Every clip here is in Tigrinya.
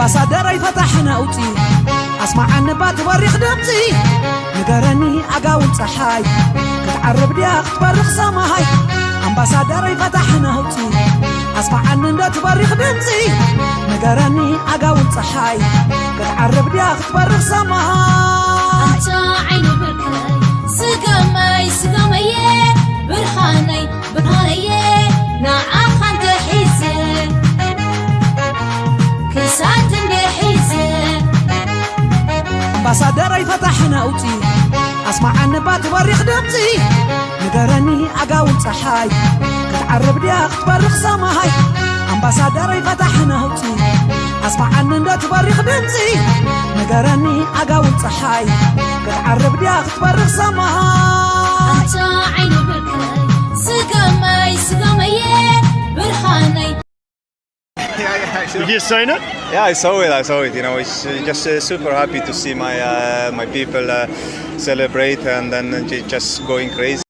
ኣምባሳደረይ ፈታሕ ነውፂ ኣስማዓኒ ባ ትበሪኽ ድምፂ ንገረኒ ኣጋውን ፀሓይ ክትዓርብ ድያ ክትበርኽ ሰማይ ኣምባሳደረይ ፈታሕ ነውፂ ኣስማዓኒ እንደ ትበሪኽ ድምፂ ንገረኒ ኣጋውን ፀሓይ ክትዓርብ ድያ ክትበርኽ ሰማይ ኣታ ዓይኒ ብርከይ ስገመይ ስገመየ ብርሃነይ ብርሃነየ ንዓኻ እንተሒዘ ክሳት እንድሒዘ ኣምባሳደረይ ፈታሕ ነውፂ ኣስማዓኒ ባ ትበሪኽ ድምፂ ንገረኒ ኣጋውን ፀሓይ ክትዓርብ ድያ ክትበርኽ ሰማይ ኣምባሳደረይ ፈታሕ ነውፂ ኣስማዓኒ እንደ ትበሪኽ ድምፂ ንገረኒ ኣጋውን ፀሓይ ክትዓርብ ድያ ክትበርኽ ሰማይ ኣታ ዓይኒ ብርከይ ስገመይ ስገመየ ብርሃነይ Did you sign it? Yeah, I saw it. I saw it. You know, it's uh, just uh, super happy to see my uh, my people uh, celebrate and then ju- just going crazy.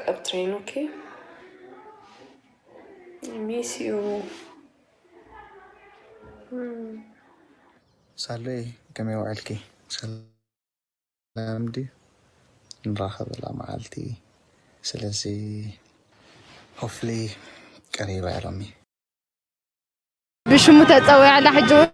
ኣብ ትሬን ኦኬ ሚስ ዩ ሳለይ ከመይ ውዕልኪ? ሰላም ድዩ? ንራኸበላ መዓልቲ። ስለዚ hopefully ቀሪባ እያ ሎሚ። ብሽሙ ተጸዊዓላ ሕጂ እውን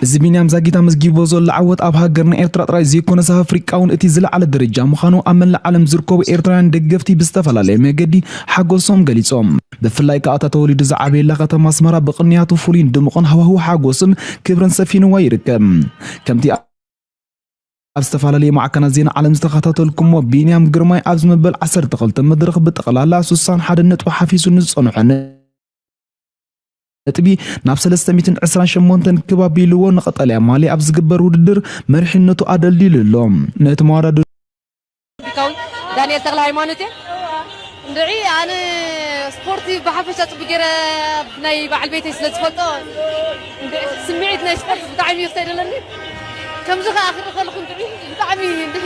እዚ ቢንያም ዛጊት ኣመዝጊብዎ ዘሎ ዓወት ኣብ ሃገርና ኤርትራ ጥራይ ዘይኮነስ ኣብ ኣፍሪቃ እውን እቲ ዝለዓለ ደረጃ ምዃኑ ኣብ መላእ ዓለም ዝርከቡ ኤርትራውያን ደገፍቲ ብዝተፈላለየ መገዲ ሓጎሶም ገሊጾም። ብፍላይ ከኣ እታ ተወሊዱ ዝዓበየላ ከተማ ኣስመራ ብቕንያቱ ፍሉይን ድሙቕን ሃዋህው ሓጎስን ክብርን ሰፊንዋ ይርከብ። ከምቲ ኣብ ዝተፈላለዩ ማዕከናት ዜና ዓለም ዝተኸታተልኩሞ ቢንያም ግርማይ ኣብዚ መበል ዓሰርተ ክልተ መድረኽ ብጠቕላላ ስሳን ሓደ ነጥቢ ሓፊሱ ንዝጸንሖ ነጥቢ ናብ ሰለስተ ሚእትን ዕስራን ሸሞንተን ክብ ኣቢልዎ ንቐጠልያ ማልያ ኣብ ዝግበር ውድድር መሪሕነቱ ኣደልዲሉ ኣሎ። ነቲ መወዳድሪ ዳንኤል ተክለ ሃይማኖት እየ። እንድዒ ኣነ ስፖርቲ ብሓፈሻ ፅቡቅ ገይረ ናይ በዓል ቤተይ ስለ ዝፈልጦ እንድዒ ስምዒት ናይ ስፖርት ብጣዕሚ እዩ ክሳይ ደለኒ ከምዚ ከዓ ክርኢ ከለኹ እንድዒ ብጣዕሚ እንድዒ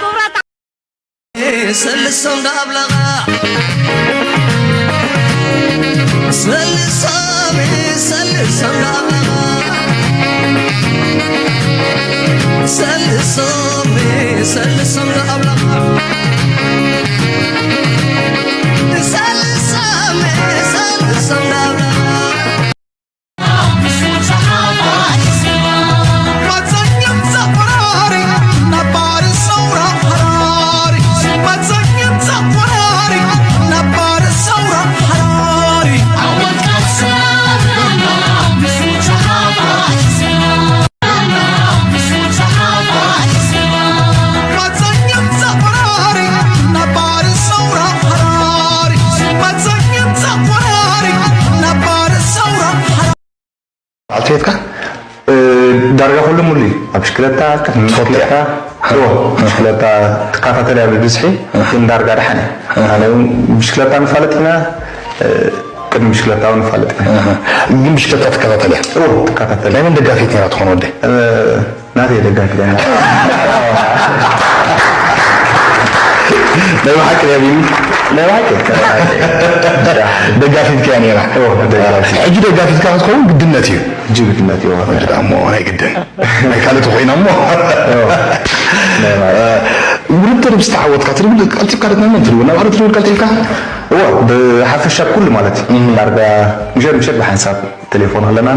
ክብራት ሰልሶም ዳብለኻ ሰልሶም ሰልሶም ዳብለኻ ሰልሶም ሰልሶም ዳብለኻ ሰልሶም ሰልሶም ዳብለኻ ኣብትቤትካ ዳርጋ ኩሉ ሙሉ ኣብ ብሽክለታ ብሽክለታ ብሽክለታ ትከታተል እያ ብብዝሒ ግን ዳርጋ ደሓን እያ ኣነ ብሽክለታ ንፋለጥ ኢና ቅድሚ ብሽክለታ እውን ንፋለጥ ኢና ግን ብሽክለታ ትከታተል እያ ትከታተል ናይ መን ደጋፊት ነራ ትኾን ወደ ናተይ ደጋፊት እያ ናይ ብሓቂ ነቢኒ ናይ ብሓቂ ደጋፊትካ እያ ነራ ሕጂ ደጋፊትካ ክትኸውን ግድነት እዩ ሕጂ ግድነት እዩ እሞ ናይ ግድን ናይ ካልእ ተኮይና እሞ ውድድር ምስ ተዓወትካ ትድብል ቀልጢፍካ ዶ ትነምን ትድብል ናብ ሓደ ትድብል ቀልጢፍካ እዋ ብሓፈሻ ኩሉ ማለት እዩ ዳርጋ ምሸት ምሸት ብሓንሳብ ቴሌፎን ኣለና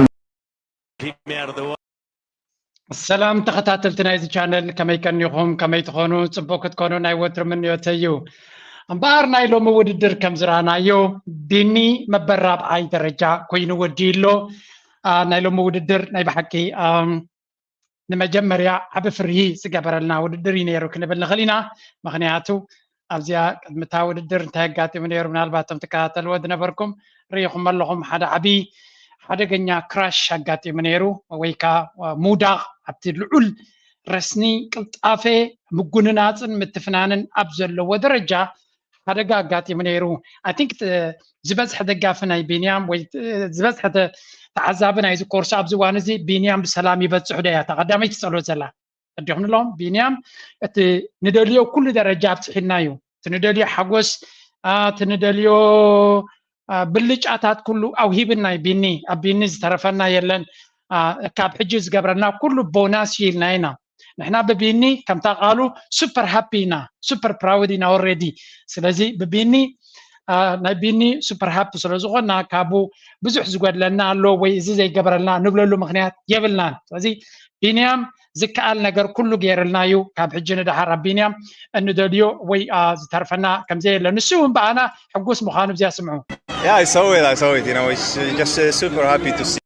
ሰላም ተኸታተልቲ ናይዚ ቻነል ከመይ ቀኒኹም ከመይ ትኾኑ ፅቡቅ ክትኮኑ ናይ ወትሪ ምንዮተይ እዩ እምበኣር ናይ ሎሚ ውድድር ከም ዝረኣናዮ ቢኒ መበል ራብዓይ ደረጃ ኮይኑ ወዲኡ ኣሎ ናይ ሎሚ ውድድር ናይ ብሓቂ ንመጀመርያ ዓቢ ፍርሂ ዝገበረልና ውድድር እዩ ነይሩ ክንብል ንኽእል ኢና። ምኽንያቱ ኣብዚኣ ቅድሚ እታ ውድድር እንታይ ኣጋጢሙ ነይሩ ምናልባት እቶም ትከታተልዎ ዝነበርኩም ርኢኹም ኣለኹም ሓደ ዓቢ ሓደገኛ ክራሽ ኣጋጢሙ ነይሩ ወይ ከዓ ሙዳቕ ኣብቲ ልዑል ረስኒ ቅልጣፈ ምጉንናፅን ምትፍናንን ኣብ ዘለዎ ደረጃ ሓደጋ ኣጋጢሙ ነይሩ። I think ዝበዝሐ ደጋፊ ናይ ቢንያም ወይ ዝበዝሐ ተዓዛቢ ናይዚ ኮርስ ኣብዚ እዋን እዚ ቢንያም ብሰላም ይበፅሑ ዶ እያ እታ ቀዳመይቲ ትፀልኦ ዘላ። ኣዲኹም ንለዎም ቢንያም እቲ ንደልዮ ኩሉ ደረጃ ኣብፅሒልና እዩ። እቲ ንደልዮ ሓጎስ፣ እቲ ንደልዮ ብልጫታት ኩሉ ኣውሂብና ቢኒ ኣብ ቢኒ ዝተረፈና የለን። ካብ ሕጂ ዝገብረና ኩሉ ቦናስ ኢልና ኢና። ንሕና ብቢኒ ከምታ ቃሉ ሱፐር ሃፒ ኢና፣ ሱፐር ፕራውድ ኢና ኦልሬዲ። ስለዚ ብቢኒ ናይ ቢኒ ሱፐር ሃፒ ስለ ዝኾና ካብኡ ብዙሕ ዝጎድለና ኣሎ ወይ እዚ ዘይገበረልና ንብለሉ ምክንያት የብልናን። ስለዚ ቢንያም ዝከኣል ነገር ኩሉ ገይርልና እዩ። ካብ ሕጂ ንደሓር ኣብ ቢንያም እንደልዮ ወይ ዝተርፈና ከምዘየለ ንሱ እውን ብኣና ሕጉስ ምዃኑ ብዚያ ስምዑ። Yeah, I saw it. I saw it. You know, it's uh, just uh, super happy to see.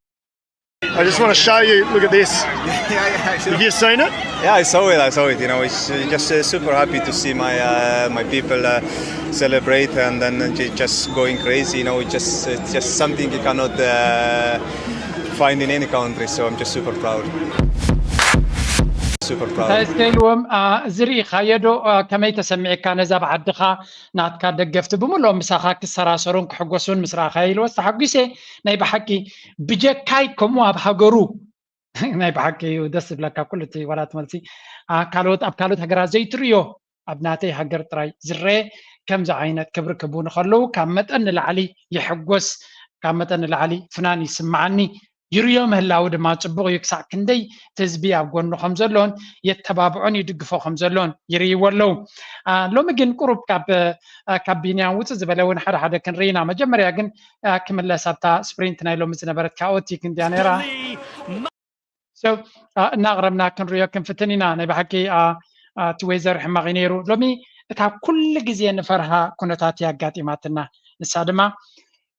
I just want to show you. Look at this. yeah, yeah, I saw Have you seen it? Yeah, I saw it. I saw it. You know, it's uh, just uh, super happy to see my uh, my people uh, celebrate and then ju- just going crazy. You know, just it's just something you cannot uh, find in any country. So I'm just super proud. Super proud. እንታይ እስከ ኢልዎም? እዚ ርኢኻዮ ዶ? ከመይ ተሰሚዕካ? ነዛ ብዓድኻ ናትካ ደገፍቲ ብምልኦም ምሳኻ ክሰራሰሩን ክሕጎሱን ምስ ረኣኻዮ ኢልዎ ተሓጒሰ። ናይ ብሓቂ ብጀካይ ከምኡ ኣብ ሃገሩ ናይ ብሓቂ እዩ ደስ ዝብለካ ኩሉ እቲ ዋላ እቲ መልሲ። ካልኦት ኣብ ካልኦት ሃገራት ዘይትርእዮ ኣብ ናተይ ሃገር ጥራይ ዝረአ ከምዚ ዓይነት ክብሪ ክብኑ ከለዉ ካብ መጠን ንላዕሊ ይሕጎስ፣ ካብ መጠን ንላዕሊ ፍናን ይስምዓኒ። ይርእዮ ምህላዉ ድማ ጽቡቕ እዩ። ክሳዕ ክንደይ እቲ ህዝቢ ኣብ ጎኑ ከም ዘሎን የተባብዖን ይድግፎ ከም ዘሎን ይርእይዎ ኣለዉ። ሎሚ ግን ቁሩብ ካብ ካብ ቢንያም ውጽእ ዝበለ እውን ሓደ ሓደ ክንርኢ ኢና። መጀመርያ ግን ክምለስ ኣብታ ስፕሪንት ናይ ሎሚ ዝነበረት ካኦቲክ እንድያ ነይራ። እናቕረብና ክንሪኦ ክንፍትን ኢና። ናይ ብሓቂ እቲ ዌዘር ሕማቕ እዩ ነይሩ። ሎሚ እታ ኩሉ ግዜ ንፈርሃ ኩነታት እያ ኣጋጢማትና። ንሳ ድማ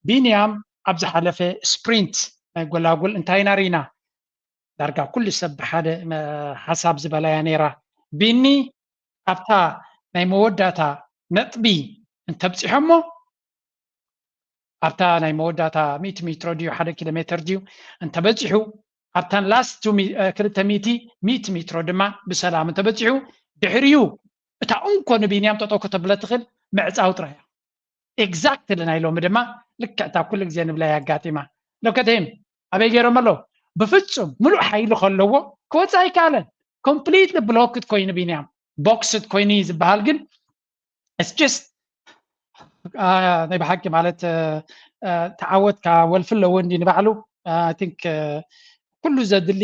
ቢንያም ኣብ ዝሓለፈ ስፕሪንት ናይ ጎላጉል እንታይ ኢና ርኢና? ዳርጋ ኩሉ ሰብ ብሓደ ሓሳብ ዝበላያ ነይራ። ቢኒ ኣብታ ናይ መወዳእታ ነጥቢ እንተብፂሖሞ ኣብታ ናይ መወዳእታ ሚእቲ ሜትሮ ድዩ ሓደ ኪሎ ሜትር ድዩ እንተበፂሑ ኣብታን ላስት ክልተ ሚእቲ ሚእቲ ሜትሮ ድማ ብሰላም እንተበፂሑ ድሕሪኡ እታ እንኮ ንቢንያም ጠጠው ከተብለ ትኽእል ምዕፃው ጥራይ እያ። ኤግዛክትሊ ናይ ሎሚ ድማ ልክዕ እታ ኩሉ ግዜ ንብላ ኣጋጢማ። ሎከቴም ኣበይ ገይሮም ኣለዉ? ብፍፁም ምሉእ ሓይሊ ከለዎ ክወፅእ ኣይከኣለን። ኮምፕሊትሊ ብሎክድ ኮይኑ ቢንያም ቦክስድ ኮይኑ እዩ ዝበሃል ግን it's just ናይ ብሓቂ ማለት ተዓወትካ ወልፊ ኣለዎ እንዲ ንባዕሉ I think ኩሉ ዘድሊ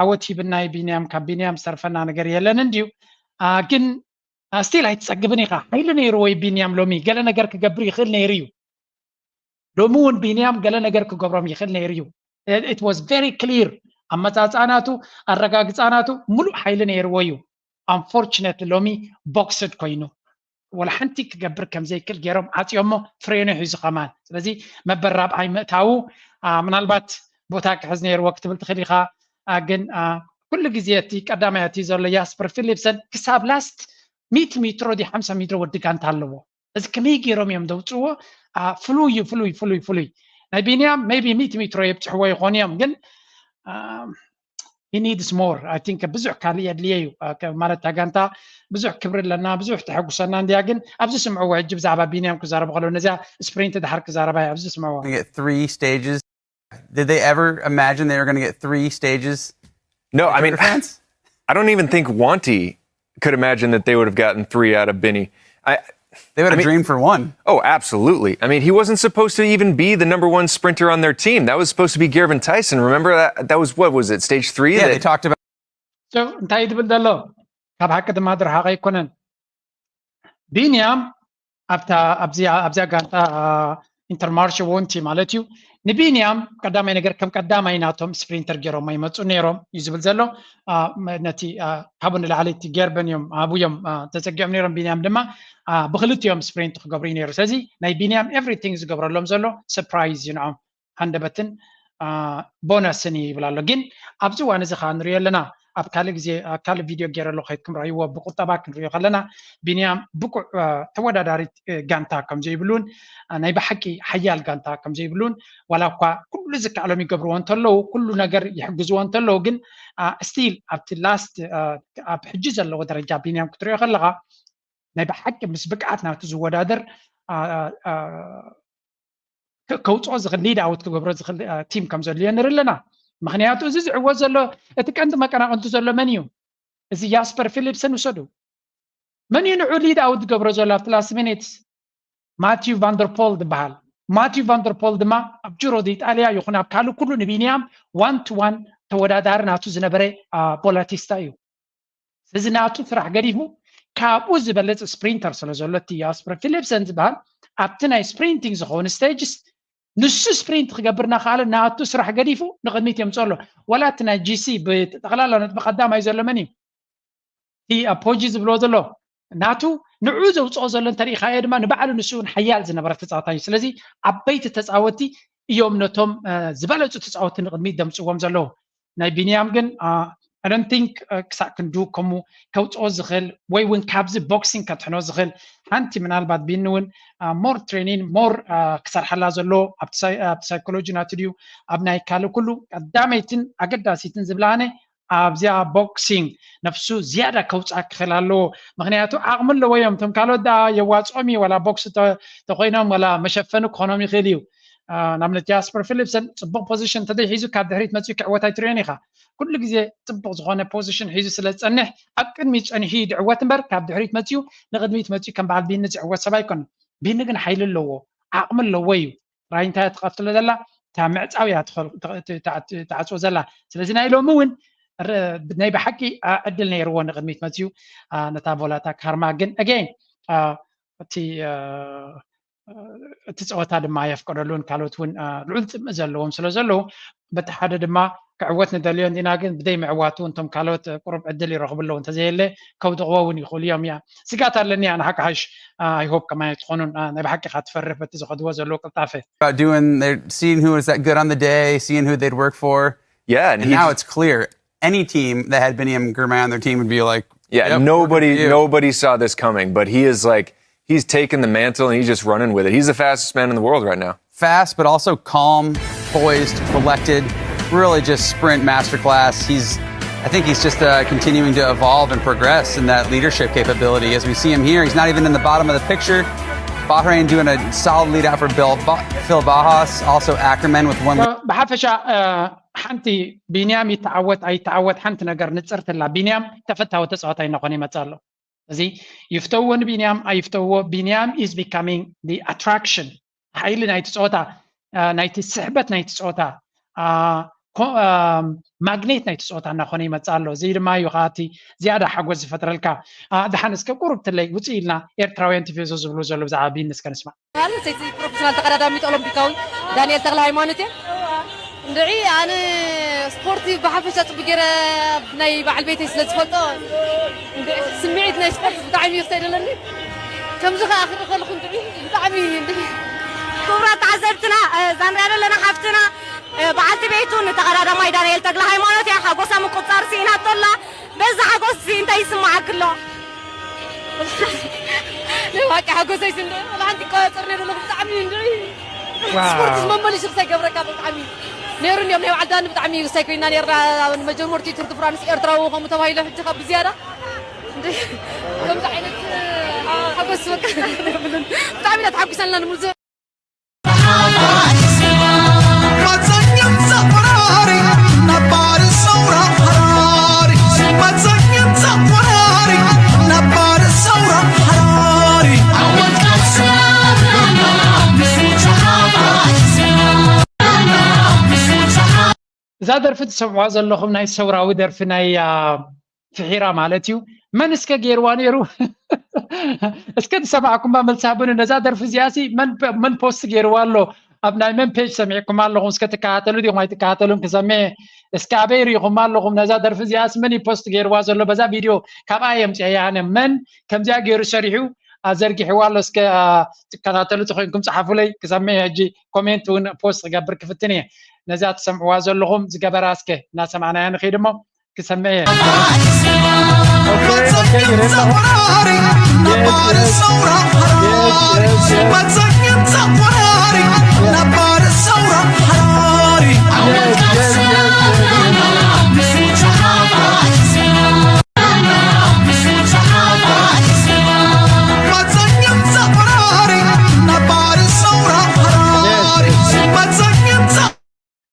ዓወት ሂብና ቢንያም ካብ ቢንያም ዝተርፈና ነገር የለን እንድዩ ግን ስቲል ኣይትፀግብን ኢኻ ሓይሊ ነይርዎ ቢንያም ሎሚ ገለ ነገር ክገብር ይኽእል ነይሩ እዩ ሎሚ እውን ቢንያም ገለ ነገር ክገብሮም ይኽእል ነይሩ እዩ it was very clear ኣመፃፅኣ ናቱ ኣረጋግፃ ናቱ ሙሉእ ሓይሊ ነይርዎ እዩ unfortunately ሎሚ ቦክስድ ኮይኑ ወላ ሓንቲ ክገብር ከም ዘይክእል ገይሮም ዓፅዮሞ ፍሬኑ ሒዙ ከማን ስለዚ መበል ራብዓይ ምእታዉ ምናልባት ቦታ ክሕዝ ነይርዎ ክትብል ትኽእል ኢኻ ግን ኩሉ ግዜ እቲ ቀዳማይ እቲ ዘሎ ያስፐር ፊሊፕሰን ክሳብ ላስት ሚእቲ ሜትሮ ዲ ሓምሳ ሜትሮ ወዲ ጋንታ ኣለዎ እዚ ከመይ ገይሮም እዮም ዘውፅዎ ፍሉይ እዩ ፍሉይ ፍሉይ ፍሉይ ናይ ቢንያም maybe ሚእቲ ሜትሮ የብፅሕዎ ይኾኑ እዮም ግን he needs more I think ብዙሕ ካልእ የድልየ እዩ ማለት እታ ጋንታ ብዙሕ ክብሪ ኣለና ብዙሕ ተሐጉሰና እንድያ ግን ኣብዚ ስምዕዎ ሕጂ ብዛዕባ ቢንያም ክዛረቡ ከለዉ ነዚያ ስፕሪንት ድሓር ክዛረባ እዩ ኣብዚ ስምዕዎ Get three stages. Did they ever imagine they were going to get three stages? No, I mean, Fans? I don't even think Wanty could imagine that they would have gotten three out of Binny. I, They would I have mean- dreamed for one. Oh, absolutely. I mean, he wasn't supposed to even be the number one sprinter on their team. That was supposed to be Gervin Tyson. Remember that? That was what was it? Stage three. Yeah, that- they talked about So እንታይ ትብል ዘሎ ካብ ሓቂ ድማ ድርሓቕ ኣይኮነን ቢንያም ኣብታ ኣብዚኣ ኣብዚኣ ጋንታ ኢንተርማርሽ ወንቲ ማለት እዩ ንቢንያም ቀዳማይ ነገር ከም ቀዳማይ ናቶም ስፕሪንተር ገይሮም ኣይመፁ ነይሮም እዩ ዝብል ዘሎ ነቲ ካብኡ ንላዕሊ እቲ ገርበን እዮም ኣብኡ እዮም ተፀጊዖም ነይሮም ቢንያም ድማ ብክልቲኦም ስፕሪንት ክገብሩ እዩ ነይሩ ስለዚ ናይ ቢንያም ኤቭሪቲንግ ዝገብረሎም ዘሎ ሰርፕራይዝ እዩ ንዖም ሃንደበትን ቦነስን ይብል ኣሎ ግን ኣብዚ እዋን እዚ ከዓ ንሪኦ ኣለና ኣብ ካልእ ግዜ ኣብ ካልእ ቪድዮ ገይረ ኣለኩ ከይድኩም ረእይዎ ብቁጠባ ክንሪኦ ከለና ቢንያም ብቁዕ ተወዳዳሪ ጋንታ ከም ዘይብሉን ናይ ብሓቂ ሓያል ጋንታ ከም ዘይብሉን ዋላ እኳ ኩሉ ዝከኣሎም ይገብርዎ እንተለዉ ኩሉ ነገር ይሕግዝዎ እንተለዉ ግን ስቲል ኣብቲ ላስት ኣብ ሕጂ ዘለዎ ደረጃ ቢንያም ክትሪኦ ከለካ ናይ ብሓቂ ምስ ብቅዓት ናቱ ዝወዳደር ከውፅኦ ዝኽእል ሊድ ኣውት ክገብሮ ዝኽእል ቲም ከም ዘድልዮ ንርኢ ኣለና ምክንያቱ እዚ ዝዕወት ዘሎ እቲ ቀንዲ መቀናቅንቱ ዘሎ መን እዩ እዚ ያስፐር ፊሊፕሰን ውሰዱ መን እዩ ንዑ ሊድ ኣውት ዝገብሮ ዘሎ ኣብቲ ላስት ሚኒትስ ማቲዩ ቫንደርፖል ዝበሃል ማቲዩ ቫንደርፖል ድማ ኣብ ጅሮ ዲጣልያ ይኹን ኣብ ካልእ ኩሉ ንቢንያም ዋን ቱ ዋን ተወዳዳሪ ናቱ ዝነበረ ቦላቲስታ እዩ። እዚ ናቱ ስራሕ ገዲፉ ካብኡ ዝበለፅ ስፕሪንተር ስለ ዘሎ እቲ ያስፐር ፊሊፕሰን ዝበሃል ኣብቲ ናይ ስፕሪንቲንግ ዝኸውን ስቴጅስ ንሱ ስፕሪንት ክገብር እናኸኣለ ናቱ ስራሕ ገዲፉ ንቕድሚት የምፅኦ ኣሎ። ዋላ እቲ ናይ ጂሲ ብጠቕላላ ነጥቢ ቀዳማይ ዘሎ መን እዩ? እቲ ኣብ ፖጂ ዝብሎ ዘሎ ናቱ ንዑ ዘውፅኦ ዘሎ እንተሪኢኻዮ ድማ ንባዕሉ ንሱ እውን ሓያል ዝነበረ ተፃዋታይ እዩ። ስለዚ ዓበይቲ ተፃወቲ እዮም ነቶም ዝበለፁ ተፃወቲ ንቕድሚት ደምፅዎም ዘለዉ። ናይ ቢንያም ግን I don't think ክሳዕ ክንዱ ከምኡ ከውፅኦ ዝኽእል ወይ እውን ካብዚ ቦክሲንግ ከድሕኖ ዝኽእል ሓንቲ ምናልባት ቢኒ እውን ሞር ትሬኒን ሞር ክሰርሓላ ዘሎ ኣብቲ ሳይኮሎጂ ናቱ ድዩ ኣብ ናይ ካልእ ኩሉ ቀዳመይትን ኣገዳሲትን ዝብላነ ኣብዚኣ ቦክሲንግ ነፍሱ ዝያዳ ከውፅኣ ክኽእል ኣለዎ። ምክንያቱ ዓቕሚ ኣለዎ እዮም እቶም ካልኦት ዳ የዋፅኦም እዩ ወላ ቦክስ ተኮይኖም ወላ መሸፈኒ ክኾኖም ይኽእል እዩ። ንኣብነት ጃስፐር ፊሊፕሰን ፅቡቕ ፖዚሽን እንተዘይሒዙ ካብ ድሕሪት መፅኡ ክዕወት ኣይትሪኦን ኢኻ። ኩሉ ግዜ ፅቡቕ ዝኾነ ፖዚሽን ሒዙ ስለ ዝፀንሕ ኣብ ቅድሚት ፀኒሑ እዩ ድዕወት እምበር ካብ ድሕሪት መፅኡ ንቕድሚት መፅኡ ከም በዓል ቢኒ ዝዕወት ሰብ ኣይኮነን። ቢኒ ግን ሓይሊ ኣለዎ፣ ዓቕሚ ኣለዎ እዩ። ራይ እንታይ ትቐትሎ ዘላ እታ ምዕፃው እያ ትዓፅዎ ዘላ። ስለዚ ናይ ሎሚ እውን ናይ ብሓቂ ዕድል ነይርዎ ንቕድሚት መፅኡ ነታ ቦላታ ካርማ ግን ኣገይን እቲ እቲ ፀወታ ድማ የፍቀደሉን ካልኦት እውን ልዑል ፅምእ ዘለዎም ስለ ዘለዉ በቲ ሓደ ድማ ክዕወት ንደልዮ እንዲና ግን ብደይ ምዕዋቱ እንቶም ካልኦት ቁሩብ ዕድል ይረኽቡ ኣለዉ እንተዘየለ ከውድቕዎ እውን ይኽእሉ እዮም እያ ስጋት ኣለኒ እያ ንሓቂ ሓሽ ኣይሆፕ ከማይ ትኾኑን ናይ ብሓቂ ካ ትፈርህ በቲ ዝኸድዎ ዘለዉ ቅልጣፈ about doing they're seeing who was that good on the day, seeing who they'd work for. Yeah, and, and he now just- it's clear any team that had Biniam Girmay on their team would be like, yeah, "Yep, nobody we're gonna do." Nobody saw this coming, but he is like he's taking the mantle and he's just running with it. He's the fastest man in the world right now. Fast, but also calm, poised, collected. Really, just sprint masterclass. He's, I think he's just uh, continuing to evolve and progress in that leadership capability. As we see him here, he's not even in the bottom of the picture. Bahrain doing a solid lead out for Bill, Phil Bajas. Also Ackerman with one. ብሓፈሻ ሓንቲ ቢንያም ይተዓወት ኣይተዓወት ሓንቲ ነገር ንፅርትላ ቢንያም ተፈታዊ ተፃዋታይ እናኾነ ይመፅእ ኣሎ። እዚ ይፍተውዎ ንቢንያም ኣይፍተውዎ ቢንያም is becoming the attraction ሓይሊ ናይቲ ፀወታ ናይቲ ስሕበት ናይቲ ፀወታ ማግኔት ናይቲ ፀወታ እናኾነ ይመፅእ ኣሎ። እዚ ድማ እዩ ከዓ እቲ ዝያዳ ሓጎስ ዝፈጥረልካ። ደሓን እስከ ቁሩብ ትለይ ውፅእ ኢልና ኤርትራውያን ቲፌዞ ዝብሉ ዘሎ ብዛዕባ ቢኒ እስከ ንስማዕ። ሰይቲ ፕሮፌሽናል ተቐዳዳሚት ኦሎምፒካዊ ዳንኤል ተክለ ሃይማኖት እየ። እንድዒ ኣነ ስፖርቲ ብሓፈሻ ፅቡቅ ገይረ ናይ በዓል ቤተይ ስለ ዝፈልጦ እንድዒ ስምዒት ናይ ስፖርት ብጣዕሚ እዩ ክሳይ ደለኒ ከምዚ ከዓ ክርኢ ከለኹ እንድዒ ብጣዕሚ እንድዒ ክቡራት ተዓዘብትና እዛ ንሪኣ ዘለና ሓፍትና በዓልቲ ቤቱ ንተቐዳዳማይ ዳንኤል ተክለ ሃይማኖት እያ ሓጎሳ ምቁፃር ስኢናቶ ኣላ በዚ ሓጎስ እዚ እንታይ ይስማዓኪ ኣሎ ናይ ዋቂ ሓጎሰይ ስንዶ ሓንቲ ቆፅር ነይሩ ኣለኹ ብጣዕሚ እንድዒ ስፖርት ዝመመሊሱ ክሳይ ገብረካ ብጣዕሚ ነይሩ እንዲዮም ናይ በዓል ዳኒ ብጣዕሚ ውሳይ ኮይና ነርና መጀመርቲኡ ቱር ድ ፍራንስ ኤርትራዊ ከምኡ ተባሂሎ ሕጂ ካብ ብዝያዳ ከምዚ ዓይነት ሓጎስ በቃ የብሉን ብጣዕሚ ኢና ተሓጒሰና ንምሉ እዛ ደርፊ ትሰምዕዋ ዘለኹም ናይ ሰውራዊ ደርፊ ናይ ፍሒራ ማለት እዩ። መን እስከ ገይርዋ ነይሩ? እስከ ዝሰማዕኩማ መልሲ ሃቡኒ። ነዛ ደርፊ እዚኣ ሲ መን ፖስት ገይርዋ ኣሎ? ኣብ ናይ መን ፔጅ ሰሚዕኩም ኣለኹም? እስከ ትከታተሉ ዲኹም ኣይትከታተሉን ክሰምዕ። እስከ ኣበይ ርኢኹማ ኣለኹም? ነዛ ደርፊ እዚኣስ መን እዩ ፖስት ገይርዋ ዘሎ? በዛ ቪድዮ ካብኣ የምፅአያ ኣነ። መን ከምዚኣ ገይሩ ሰሪሑ ኣዘርጊሕዋ ኣሎ? እስከ ትከታተሉ ተኮይንኩም ፀሓፉለይ ክሰምዕ። ሕጂ ኮሜንት እውን ፖስት ክገብር ክፍትን እየ። ነዛ ትሰምዕዋ ዘለኹም ዝገበራ እስከ እናሰማዕናያ ንኸይድ እሞ ክሰምዕ እየ።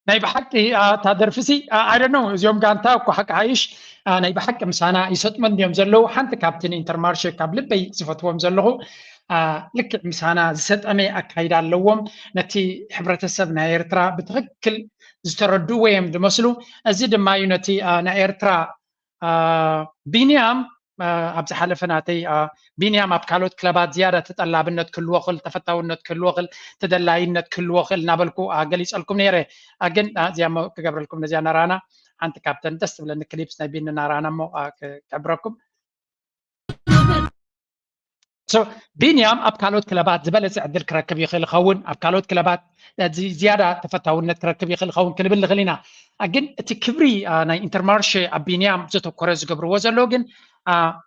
ናይ ብሓቂ እታ ደርፊ ሲ I don't know እዚኦም ጋንታ እኮ ሓቂ ሓይሽ ናይ ብሓቂ ምሳና ይሰጥሞ እንዲዮም ዘለዉ ሓንቲ ካብቲ ንኢንተርማርሸ ካብ ልበይ ዝፈትዎም ዘለኹ ልክዕ ምሳና ዝሰጠመ ኣካይዳ ኣለዎም። ነቲ ሕብረተሰብ ናይ ኤርትራ ብትኽክል ዝተረድእዎ እዮም ዝመስሉ። እዚ ድማ እዩ ነቲ ናይ ኤርትራ ቢንያም፣ ኣብ ዝሓለፈ ናተይ ቢንያም ኣብ ካልኦት ክለባት ዝያዳ ተጠላብነት ክህልዎ ክእል፣ ተፈታውነት ክህልዎ ክእል፣ ተደላይነት ክህልዎ ክእል እናበልኩ ገሊፀልኩም ነይረ። ግን እዚኣ ክገብረልኩም ነዚኣ ናራና ሓንቲ ካብተን ደስ ትብለኒ ክሊፕስ ናይ ቢኒ ናራና እሞ ክሕብረኩም። ቢንያም ኣብ ካልኦት ክለባት ዝበለፀ ዕድል ክረክብ ይኽእል ይኸውን፣ ኣብ ካልኦት ክለባት ዝያዳ ተፈታውነት ክረክብ ይኽእል ይኸውን ክንብል ንኽእል ኢና። ግን እቲ ክብሪ ናይ ኢንተርማርሽ ኣብ ቢንያም ዘተኮረ ዝገብርዎ ዘለዉ ግን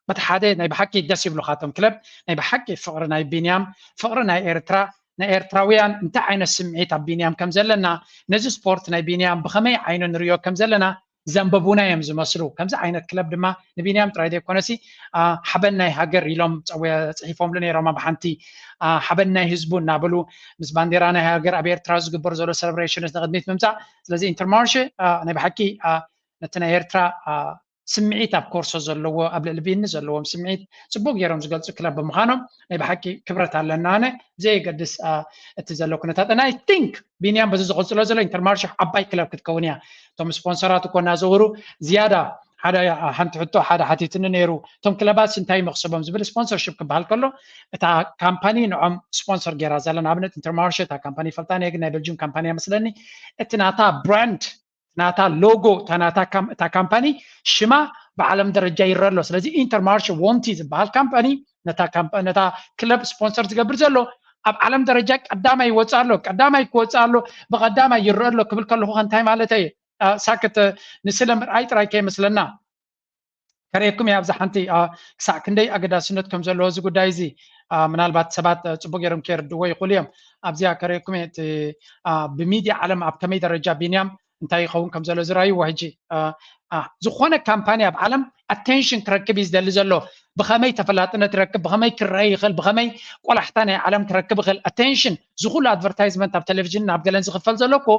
በቲ ሓደ ናይ ብሓቂ ደስ ይብሉኻቶም ክለብ ናይ ብሓቂ ፍቕሪ ናይ ቢንያም ፍቕሪ ናይ ኤርትራ ናይ ኤርትራውያን እንታይ ዓይነት ስምዒት ኣብ ቢንያም ከም ዘለና ነዚ ስፖርት ናይ ቢንያም ብኸመይ ዓይኑ ንሪኦ ከም ዘለና ዘንበቡና እዮም ዝመስሉ። ከምዚ ዓይነት ክለብ ድማ ንቢንያም ጥራይ ዘይኮነሲ ሓበን ናይ ሃገር ኢሎም ፅሒፎምሉ ነይሮም ኣብ ሓንቲ ሓበን ናይ ህዝቡ እናበሉ ምስ ባንዴራ ናይ ሃገር ኣብ ኤርትራ ዝግበር ዘሎ ሰለብሬሽንስ ንቅድሚት ምምፃእ። ስለዚ ኢንተርማርሽ ናይ ብሓቂ ነቲ ናይ ኤርትራ ስምዒት ኣብ ኮርሶ ዘለዎ ኣብ ልዕሊ ቢኒ ዘለዎም ስምዒት ፅቡቅ ገይሮም ዝገልፁ ክለብ ብምዃኖም ናይ ብሓቂ ክብረት ኣለና። ኣነ ዘየገድስ እቲ ዘሎ ኩነታት ናይ ቲንክ ቢንያም በዚ ዝቐፅሎ ዘሎ ኢንተርማርሽ ዓባይ ክለብ ክትከውን እያ። እቶም ስፖንሰራት እኮ እናዘውሩ ዝያዳ ሓደ ሓንቲ ሕቶ ሓደ ሓቲትኒ ነይሩ። እቶም ክለባት እንታይ መክሰቦም ዝብል ስፖንሰርሽፕ ክበሃል ከሎ እታ ካምፓኒ ንዖም ስፖንሰር ገይራ ዘላ ንኣብነት ኢንተርማርሽ እታ ካምፓኒ ይፈልጣ ነየ ግን ናይ ቤልጅም ካምፓኒ መስለኒ እቲ ናታ ብራንድ ናታ ሎጎ እታ ናታ እታ ካምፓኒ ሽማ ብዓለም ደረጃ ይረአ ኣሎ። ስለዚ ኢንተርማርሽ ዎንቲ ዝበሃል ካምፓኒ ነታ ክለብ ስፖንሰር ዝገብር ዘሎ ኣብ ዓለም ደረጃ ቀዳማይ ይወፅእ ኣሎ። ቀዳማይ ክወፅእ ኣሎ ብቀዳማይ ይረአ ኣሎ ክብል ከለኹ እንታይ ማለት እየ? ሳክት ንስለ ምርኣይ ጥራይ ከይመስለና ከርእየኩም እየ ኣብዛ ሓንቲ ክሳዕ ክንደይ ኣገዳስነት ከም ዘለዎ እዚ ጉዳይ እዚ ምናልባት ሰባት ፅቡቅ ገይሮም ከይርድዎ ይኽእሉ እዮም። ኣብዚኣ ከርእየኩም እየ ብሚድያ ዓለም ኣብ ከመይ ደረጃ ቢንያም እንታይ ይኸውን ከም ዘሎ ዝረኣይዎ ሕጂ ዝኾነ ካምፓኒ ኣብ ዓለም ኣቴንሽን ክረክብ እዩ ዝደሊ ዘሎ ብኸመይ ተፈላጥነት ይረክብ ብኸመይ ክረአ ይኽእል ብኸመይ ቆላሕታ ናይ ዓለም ክረክብ ይኽእል ኣቴንሽን ዝኩሉ ኣድቨርታይዝመንት ኣብ ቴሌቪዥን ኣብ ገለን ዝኽፈል ዘሎ እኮ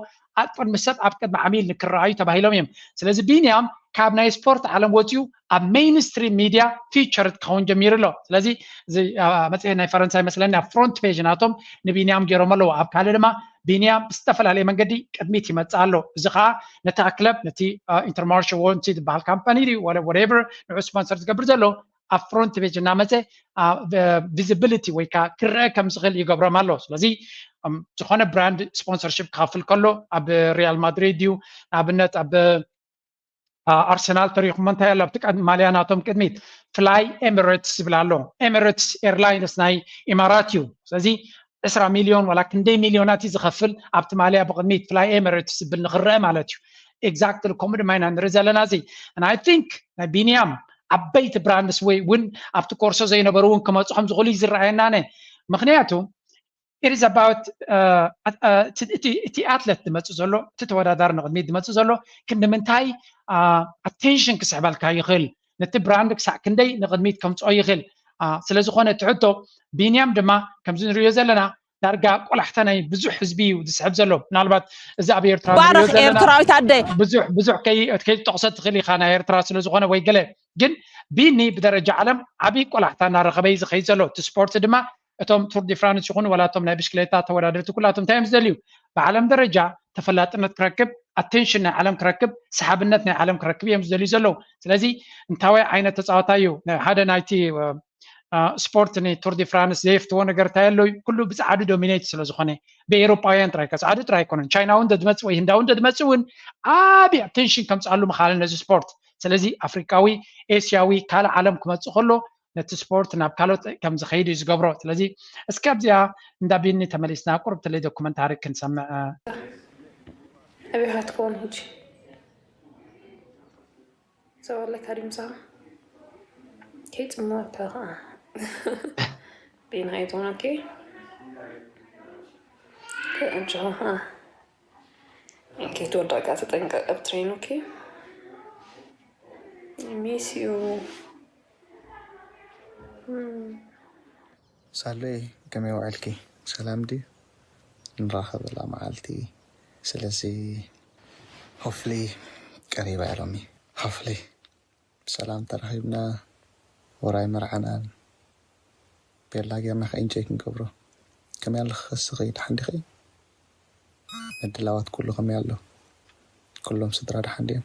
ኣብ ቅድሚ ሰብ ኣብ ቅድሚ ዓሚል ንክረኣዩ ተባሂሎም እዮም። ስለዚ ቢንያም ካብ ናይ ስፖርት ዓለም ወፂኡ ኣብ ሜይንስትሪም ሚድያ ፊቸርድ ክኸውን ጀሚሩ ኣሎ። ስለዚ እዚ መፅሄት ናይ ፈረንሳይ መስለኒ ኣብ ፍሮንት ፔጅ ናቶም ንቢንያም ገይሮም ኣለዎ። ኣብ ካልእ ድማ ቢንያም ብዝተፈላለየ መንገዲ ቅድሚት ይመፅእ ኣሎ። እዚ ከዓ ነታ ክለብ ነቲ ኢንተርማርሽ ዎንቲ ዝበሃል ካምፓኒ ድዩ ወ- whatever ንዑ ስፖንሰር ዝገብር ዘሎ ኣብ ፍሮንት ፔጅ እናመፀ ቪዚቢሊቲ ወይ ከዓ ክረአ ከም ዝኽእል ይገብሮም ኣሎ። ስለዚ ዝኾነ ብራንድ ስፖንሰርሽፕ ክኸፍል ከሎ ኣብ ሪያል ማድሪድ ድዩ ንኣብነት ኣብ ኣርሰናል ተሪኹሞ እንታይ ኣሎ ኣብቲ ቀድ- ማልያ ናቶም ቅድሚት ፍላይ ኤሚሬትስ ዝብል ኣሎ። ኤሚሬትስ ኤርላይንስ ናይ ኢማራት እዩ። ስለዚ ዕስራ ሚልዮን ዋላ ክንደይ ሚልዮናት እዩ ዝኸፍል ኣብቲ ማልያ ብቅድሚት ፍላይ ኤሚሬትስ ዝብል ንክረአ ማለት እዩ። ኤግዛክትሊ ከምኡ ድማ ኢና ንርኢ ዘለና እዚ ናይ ቲንክ ናይ ቢንያም ዓበይቲ ብራንድስ ወይ እውን ኣብቲ ኮርሶ ዘይነበሩ እውን ክመፁ ከም ዝኽእሉ እዩ ዝረኣየና ነ ምክንያቱ it is about እቲ ኣትለት ዝመፅእ ዘሎ እቲ ተወዳዳሪ ንቅድሚት ዝመፅእ ዘሎ ክንዲ ምንታይ ኣቴንሽን ክስሕበልካ ይኽእል ነቲ ብራንድ ክሳዕ ክንደይ ንቅድሚት ከምፅኦ ይኽእል ስለዝኾነ እቲ ሕቶ ቢንያም ድማ ከምዚ ንሪኦ ዘለና ዳርጋ ቆላሕታ ናይ ብዙሕ ህዝቢ እዩ ዝስሕብ ዘሎ ምናልባት እዚ ኣብ ኤርትራ ንሪኦ ባረኽ ዘለና ኤርትራዊት ኣደ ብዙሕ ብዙሕ ከይ- ከይትጠቕሶ ትኽእል ኢኻ ናይ ኤርትራ ስለዝኾነ ወይ ገለ ግን ቢኒ ብደረጃ ዓለም ዓብዪ ቆላሕታ እናረኸበ እዩ ዝኸይድ ዘሎ እቲ ስፖርት ድማ እቶም ቱር ዲ ፍራንስ ይኹኑ ዋላ እቶም ናይ ብሽክሌታ ተወዳደርቲ ኩላቶም እንታይ እዮም ዝደልዩ ብዓለም ደረጃ ተፈላጥነት ክረክብ ኣቴንሽን ናይ ዓለም ክረክብ ሰሓብነት ናይ ዓለም ክረክብ እዮም ዝደልዩ ዘለዉ ስለዚ እንታወይ ዓይነት ተፃዋታይ እዩ ሓደ ናይቲ ስፖርት ንቱር ዲ ፍራንስ ዘየፍትዎ ነገር እንታይ ኣሎ ኩሉ ብፃዕዱ ዶሚኔት ስለዝኾነ ብኤሮጳውያን ጥራይ ከፃዕዱ ጥራይ ኣይኮነን ቻይናውን ደድመፅ ወይ ህንዳውን ደድመፅ እውን ዓብዪ ኣቴንሽን ከምፅኣሉ ምኻልን ነዚ ስፖርት ስለዚ ኣፍሪቃዊ ኤስያዊ ካልእ ዓለም ክመፅእ ከሎ ነቲ ስፖርት ናብ ካልኦት ከም ዝኸይድ እዩ ዝገብሮ ስለዚ እስኪ ኣብዚኣ እንዳ ቢኒ ተመሊስና ቁርብ ትለይ ዶኩመንታሪ ክንሰምዕ ኣበይ ክትከውን ሕጂ ሰው ኣለካ ድምፃ ከይፅመወካ ከዓ ቤና ኣይትሆን ኦኬ ከእንጆ ከይትወድቕ ከዓ ተጠንቀቅ ኣብ ትሬን ኦኬ ሚስ ዩ ሳሎይ ከመይ ውዕልኪ? ሰላም ድዩ? ንራኸበላ መዓልቲ ስለዚ ሆፍሊ ቀሪባ እያ ሎሚ ሆፍሊ ብሰላም ተራኺብና ውራይ መርዓናን ቤላ ጌርና ከ ኢንጆይ ክንገብሮ። ከመይ ኣለኺ ከስኺ፣ ደሓን ዲኺ? ምድላዋት ኩሉ ከመይ ኣሎ? ኩሎም ስድራ ደሓን ድዮም?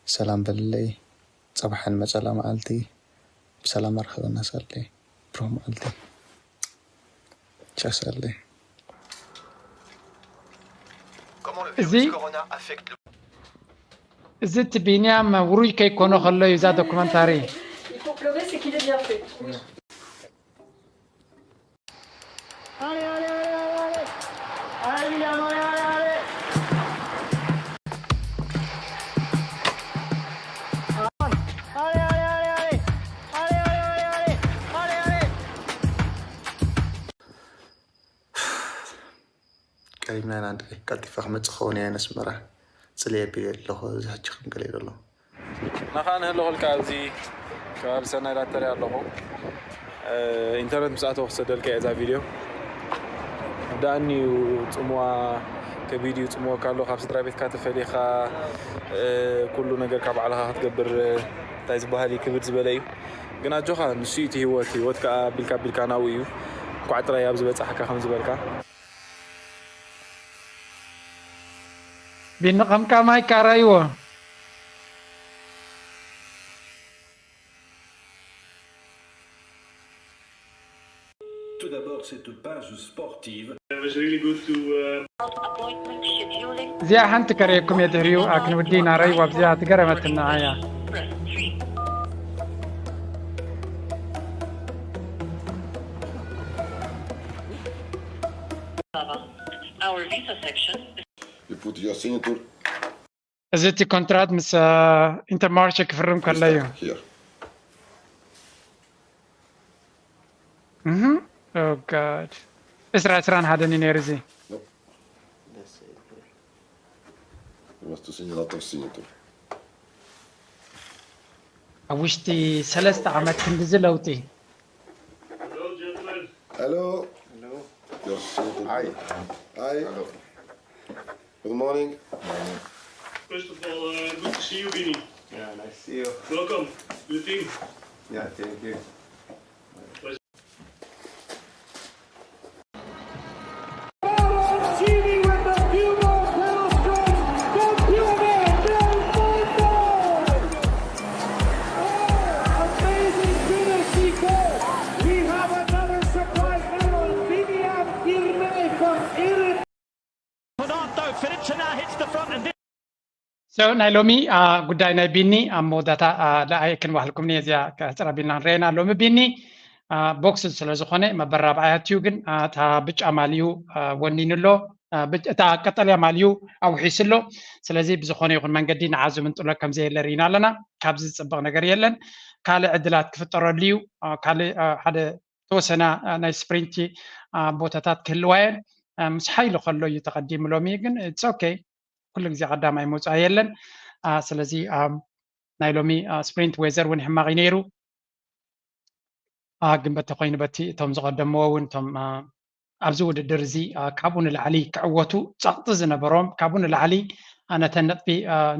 ሰላም በልለይ። ጽባሕ ንመጸላ መዓልቲ ብሰላም ኣርኽበና ሳለይ። ብሩህ መዓልቲ። ቻው ሳለይ። እዚ እዚ እቲ ቢንያም ውሩይ ከይኮኖ ከሎ እዩ እዛ ዶኩመንታሪ። Il faut pleurer, c'est qu'il est bien fait. Allez, allez, allez, allez, allez. Allez, William, allez, allez, allez. Allez, allez, allez, allez. Allez, allez, allez, allez. Allez, allez. ቀሪብና ኢና እንድዒ። ቀልጢፈ ክመጽእ ክኸውን እየ ነስመራ። ጽልየ ኣቢለ ኣለኹ። እዚ ሕጂ ከም ገለ ዘሎ። ናኻ ንህልኹልካ ኣብዚ ከባቢ ሰናይ ላተሪ ኣለኹ። ኢንተርነት ምስ ኣተወ ክሰደልካ እየ እዛ ቪድዮ። ዳኒ እዩ ጽምዋ፣ ከቢድ እዩ ጽምወካ ኣሎ። ካብ ስድራ ቤትካ ተፈሊኻ ኩሉ ነገር ካብ ባዕልኻ ክትገብር እንታይ ዝበሃል እዩ ክብድ ዝበለ እዩ። ግን ኣጆኻ፣ ንሱ እዩ እቲ ህይወት፣ ህይወት ከኣ ቢልካ ቢልካ ናብኡ እዩ። እንኳዕ ጥራይ ኣብዚ በጻሕካ ከም ዝበልካ። ቢኒ ቀምቃማይ ካራይዎ። Tout d'abord, cette page sportive. It was really good to uh, እዚኣ ሓንቲ ከርእየኩም እየ ድሕሪኡ ኣክንውዲ ናረይ ዋብዚኣ ትገረመትና እያ። Our visa section. You put your signature እዚ እቲ ኮንትራት ምስ ኢንተርማርሽ ክፍርም ከሎ እዩ። Here. እህ፣ ኦ ጋድ። ዕስራ ዕስራን ሓደን እዩ ነይሩ እዚ። You must sign a lot of signature. ኣብ ውሽጢ ሰለስተ ዓመት ክንድዚ ለውጢ። Hello. Your signature. Hi. Hi. Good morning. First of all, uh, good to see you, Bini. Yeah, nice to see you. Welcome to the team. Yeah, thank you. So ናይ ሎሚ ጉዳይ ናይ ቢኒ ኣብ መወዳእታ ኣይክንባህልኩም እየ እዚኣ ከሕፅራ ቢልና ንረአና። ሎሚ ቢኒ ቦክስ ስለዝኾነ መበል ራብዓያት እዩ፣ ግን እታ ብጫ ማልዩ ወኒኑ ኣሎ፣ እታ ቀጠልያ ማልዩ ኣውሒሱ ኣሎ። ስለዚ ብዝኾነ ይኹን መንገዲ ንዓ ዝምንጥሎ ከምዘየለ ርኢና ኣለና። ካብዚ ዝፅበቕ ነገር የለን። ካልእ ዕድላት ክፍጠረሉ እዩ። ካልእ ሓደ ተወሰና ናይ ስፕሪንት ቦታታት ክህልዋ እየን። ምስ ሓይሊ ከሎ እዩ ተቐዲሙ ሎሚ፣ ግን it's okay። ኩሉ ግዜ ቀዳማይ መውፅኣ የለን። ስለዚ ናይ ሎሚ ስፕሪንት ዌዘር እውን ሕማቕ እዩ ነይሩ። ግን በቲ ኮይኑ በቲ እቶም ዝቐደምዎ እውን እቶም ኣብዚ ውድድር እዚ ካብኡ ንላዕሊ ክዕወቱ ጸቕጢ ዝነበሮም፣ ካብኡ ንላዕሊ ነተን ነጥቢ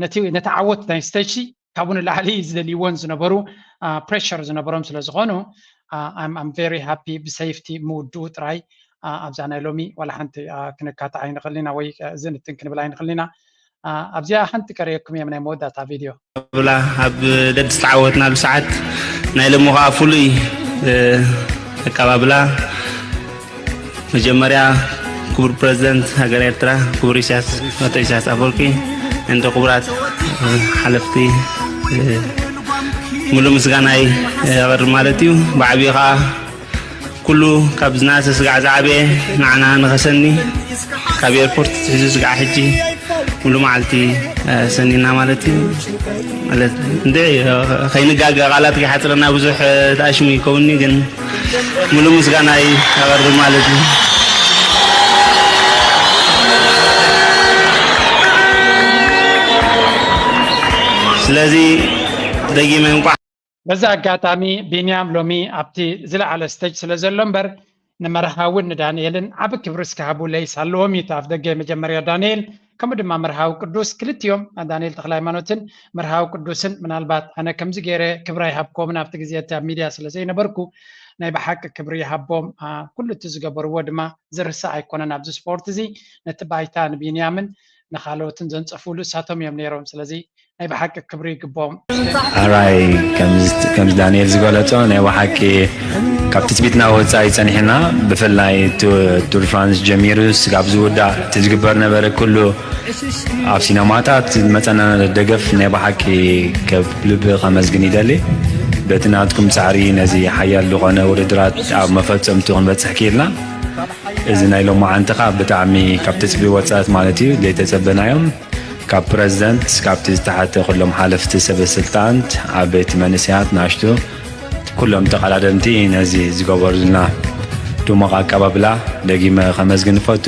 ነቲ ነቲ ዓወት ናይ ስቴጅ ካብኡ ንላዕሊ ዝደልይዎን ዝነበሩ ፕሬሸር ዝነበሮም ስለ ዝኾኑ I'm very happy ብሰይፍቲ ምውድኡ ጥራይ ኣብዛ ናይ ሎሚ ዋላ ሓንቲ ክንካታዕ ኣይንኽእል ኢና ወይ ዝንትን ክንብል ኣይንኽእል ኢና። ኣብዚኣ ሓንቲ ቀሪየኩም እዮም ናይ መወዳእታ ቪድዮ። ብላ ኣብ ደድ ዝተዓወትናሉ ሰዓት ናይ ሎሚ ከዓ ፍሉይ ኣቀባብላ መጀመርያ ክቡር ፕረዚደንት ሃገር ኤርትራ ክቡር ኢሳያስ ኣቶ ኢሳያስ ኣፈወርቂ እንደ ክቡራት ሓለፍቲ ሙሉእ ምስጋናይ የቐርብ ማለት እዩ። ብዓብዩ ከዓ ኩሉ ካብ ዝነኣሰ ስጋዕ ዝዓበየ ንዓና ንኸሰኒ ካብ ኤርፖርት ትሕዙ ስጋዕ ሕጂ ሙሉ መዓልቲ ሰኒና ማለት እዩ። ማለት እንድዒ ከይንጋገ ቃላት ከይሓፅረና ብዙሕ ተኣሽሙ ይከውኒ ግን ሙሉ ምስጋናይ ኣቐርብ ማለት እዩ። ስለዚ ደጊመ እንቋዕ በዚ ኣጋጣሚ ቢንያም ሎሚ ኣብቲ ዝለዓለ ስቴጅ ስለ ዘሎ እምበር ንመርሃውን ንዳንኤልን ዓቢ ክብሪ እስከ ሃቡለይስ ኣለዎም እዩ እቲ ኣፍ ደገ መጀመርያ ዳንኤል ከምኡ ድማ መርሃዊ ቅዱስ ክልቲኦም ዳንኤል ተኽለ ሃይማኖትን መርሃዊ ቅዱስን ምናልባት ኣነ ከምዚ ገይረ ክብሪ ኣይሃብኮምን ኣብቲ ግዜ እቲ ኣብ ሚድያ ስለ ዘይነበርኩ ናይ ብሓቂ ክብሪ ይሃቦም። ኩሉ እቲ ዝገበርዎ ድማ ዝርሳዕ ኣይኮነን። ኣብዚ ስፖርት እዚ ነቲ ባይታ ንቢንያምን ንካልኦትን ዘንፀፍሉ እሳቶም እዮም ነይሮም። ስለዚ ናይ ብሓቂ ክብሪ ይግቦም። ኣራይ፣ ከምዚ ዳንኤል ዝገለጾ ናይ ብሓቂ ካብ ትጽቢትና ወጻኢ ጸኒሕና፣ ብፍላይ ቱር ፍራንስ ጀሚሩ ስጋብ ዝውዳእ እቲ ዝግበር ነበረ ኩሉ ኣብ ሲነማታት ዝመጸና ደገፍ ናይ ብሓቂ ከብ ልቢ ከመስግን ይደሊ። በቲ ናትኩም ጻዕሪ ነዚ ሓያል ዝኾነ ውድድራት ኣብ መፈጸምቱ ክንበጽሕ ክኢልና። እዚ ናይ ሎማዓንቲ ኸኣ ብጣዕሚ ካብ ትጽቢ ወጻእት ማለት እዩ፣ ዘይተጸበናዮም። ካብ ፕረዚደንት፣ ካብቲ ዝተሓተ ኩሎም ሓለፍቲ ሰበ ስልጣንት፣ ዓበይቲ መንእሰያት፣ ናሽቱ፣ ኩሎም ተቐዳደምቲ ነዚ ዝገበሩልና ድሙቕ ኣቀባብላ ደጊመ ከመስግን እፈቱ።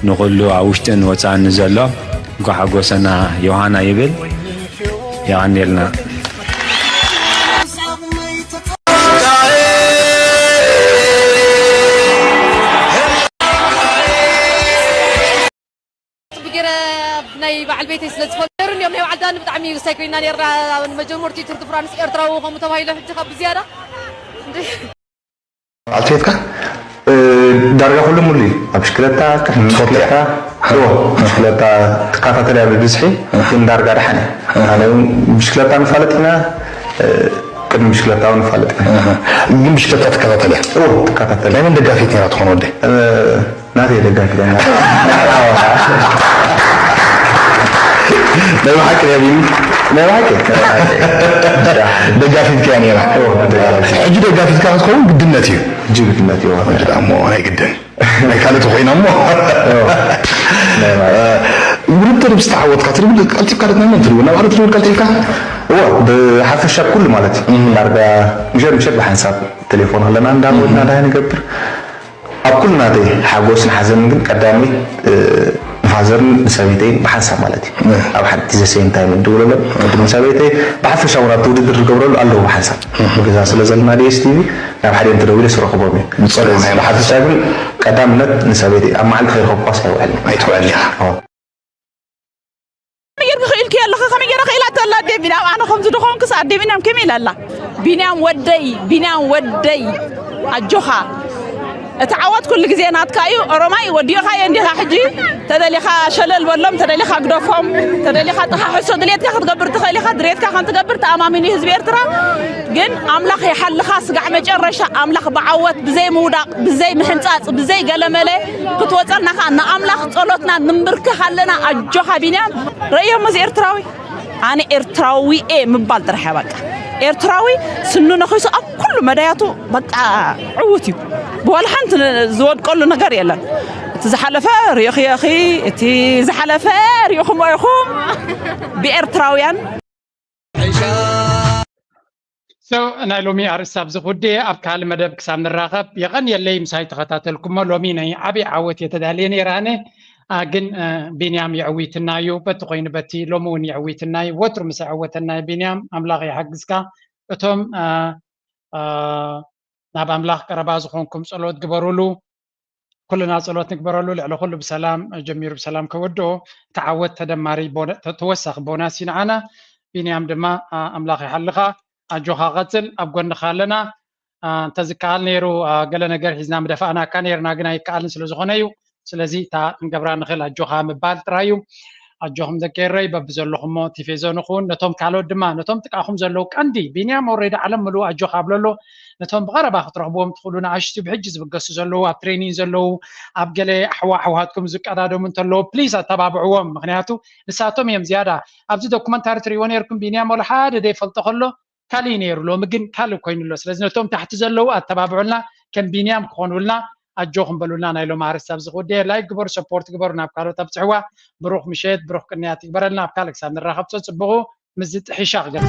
ንኹሉ ኣብ ውሽጥን ወጻእን ንዘሎ እንኳዕ ሓጎሰና ዮሃና ይብል። የቐንየልና። ጽቡቅ ገይረ ናይ በዓል ቤተይ ስለ ዝፈልጦ ነይሩ እዮም ናይ በዓል ዳኒ ብጣዕሚ ውሳይ ኮይና ነይራ። ንመጀመርትኡ ቱር ድ ፍራንስ ኤርትራዊ ከምኡ ተባሂሉ ሕጂ ካብ ብዝያዳ ኣልፌትካ ዳርጋ ኩሉ ሙሉ እዩ። ኣብ ብሽክለታ፣ ቅድሚ ብሽክለታ፣ እዎ፣ ብሽክለታ ትከታተል እያ ብብዝሒ፣ ግን ዳርጋ ደሓን እያ። ኣነ እውን ብሽክለታ ንፋለጥ ኢና፣ ቅድሚ ብሽክለታ እውን ንፋለጥ ኢና። ግን ብሽክለታ ትከታተል እያ? እዎ፣ ትከታተል። ናይ መን ደጋፊት ነይራ ትኾን ወደይ? ናተይ ደጋፊት እያ። ናይ ብሓቂ ድያ ቢኒ? ናይ ብሓቂ። ደጋፊትካ እያ ነይራ። ሕጂ ደጋፊትካ ክትኸውን ግድነት እዩ። ሕጂ ግድነት እዩ። ሕጂ ደኣ እሞ ናይ ግድን ናይ ካልእ ተኾይና እሞ ውድድር ምስ ተዓወትካ ትድውል ቀልጢፍካ ዶ ናብ መን ትድውል? ናብ ኣዶ ትድውል ቀልጢፍካ? እወ፣ ብሓፈሻ ኩሉ ማለት እዩ። ዳርጋ ምሸት ምሸት ብሓንሳብ ቴሌፎን ኣለና እንዳበልና እንታይ ንገብር ኣብ ኩሉ ናተይ ሓጎስን ሓዘንን ግን ቀዳመይ ንፋዘርን ንሰበይተይን ብሓንሳብ ማለት እዩ ኣብ ሓንቲ the same time እድውለሎም ቅድሚ ሰበይተይ ብሓፈሻ እውን ኣብቲ ውድድር ዝገብረሉ ኣለዉ ብሓንሳብ ገዛ ስለ ዘለና ዲኤስቲቪ ናብ ሓዲኦም ተደዊለ ስረኽቦም እዩ ብፀሎት ናይ ብሓፈሻ ግን ቀዳምነት ንሰበይተይ ኣብ መዓልቲ ከይረኸብኳስ ኣይውዕልን ኣይትውዕልን ኢኻ ከመይ ጌርኪ ክኢልኪ ኣለኺ ከመይ ጌራ ክኢላቶ ኣላ ኣዴ ቢንያም ኣነ ከምዚ ድኾንኩስ ኣዴ ቢንያም ከመይ ኢላ ኣላ ቢንያም ወደይ ቢንያም ወደይ ኣጆኻ እቲ ዓወት ኩሉ ግዜ ናትካ እዩ ኦሮማይ ወዲእኻዮ እንዲኻ ሕጂ ተደሊኻ ሸለል በሎም ተደሊኻ ግደፎም ተደሊኻ ጠሓሕሶ ድሌትካ ክትገብር ትኽእል ኢኻ ድሌትካ ከም ትገብር ተኣማሚኑ ህዝቢ ኤርትራ ግን ኣምላኽ ይሓልኻ ስጋዕ መጨረሻ ኣምላኽ ብዓወት ብዘይ ምውዳቕ ብዘይ ምሕንጻጽ ብዘይ ገለመለ ክትወጸልና ኸኣ ንኣምላኽ ጸሎትና ንምብርክኽ ኣለና ኣጆኻ ቢንያም ረእዮሞ እዚ ኤርትራዊ ኣነ ኤርትራዊ እየ ምባል ጥራሕ እያ በቃ ኤርትራዊ ስኑ ነኺሱ ኣብ ኩሉ መዳያቱ በቃ ዕዉት እዩ ብዋላ ሓንቲ ዝወድቀሉ ነገር የለን እቲ ዝሓለፈ ሪእኽዮ ኢኺ እቲ ዝሓለፈ ሪእኹሞ ኢኹም ብኤርትራውያን So ናይ ሎሚ ኣርእስቲ ኣብዚ ክውድእ እየ። ኣብ ካልእ መደብ ክሳብ ንራኸብ የቐንየለይ ምሳይ ተኸታተልኩሞ። ሎሚ ናይ ዓብዪ ዓወት እየ ተዳልየ ነይረ ኣነ። ግን ቢንያም የዕዊትና እዩ። በቲ ኮይኑ በቲ ሎሚ እውን የዕዊትና እዩ። ወትሩ ምስ ኣዕወተና እዩ ቢንያም። ኣምላኽ ይሓግዝካ። እቶም ናብ ኣምላኽ ቀረባ ዝኾንኩም ጸሎት ግበሩሉ። ኩልና ጸሎት ንግበረሉ ልዕሊ ኩሉ ብሰላም ጀሚሩ ብሰላም ከወድኦ እቲ ዓወት ተደማሪ ተወሳኺ ቦናስ እዩ ንዓና ቢንያም ድማ ኣምላኽ ይሓልኻ ኣጆኻ ቀጽል ኣብ ጎንኻ ኣለና እንተዝከኣል ነይሩ ገለ ነገር ሒዝና ምደፋእናካ ነይርና ግን ኣይከኣልን ስለ ዝኾነ እዩ ስለዚ እታ ክንገብራ ንኽእል ኣጆኻ ምባል ጥራይ እዩ ኣጆኹም ደቂ ኤረይ በብዘለኹሞ ቲፌዞ ንኹን ነቶም ካልኦት ድማ ነቶም ጥቃኹም ዘለዉ ቀንዲ ቢንያም ኦሬዲ ዓለም ምልኡ ኣጆኻ ኣብለሎ ነቶም ብቐረባ ክትረኽብዎም ትኽእሉ ንኣሽቱ ብሕጂ ዝብገሱ ዘለዉ ኣብ ትሬኒን ዘለዉ ኣብ ገለ ኣሕዋ ኣሕዋትኩም ዝቀዳደሙ እንተለዉ ፕሊዝ ኣተባብዕዎም ምክንያቱ ንሳቶም እዮም ዝያዳ ኣብዚ ዶኩመንታሪ ትሪእዎ ነርኩም ቢንያም ወላ ሓደ ደይፈልጦ ከሎ ካልእ ነይሩ ሎሚ ግን ካልእ ኮይኑ ኣሎ ስለዚ ነቶም ታሕቲ ዘለዉ ኣተባብዑልና ከም ቢንያም ክኾኑልና ኣጆኹም በሉልና ናይ ሎም ኣርስቲ ኣብዚ ክውድእ ላይክ ግበሩ ሰፖርት ግበሩ ናብ ካልኦት ኣብፅሕዋ ብሩኽ ምሸት ብሩኽ ቅንያት ይግበረልና ኣብ ካልእ ክሳብ ንራኸብ ፀፅብቑ ምስዚ ጥሒሻ ክገልፅ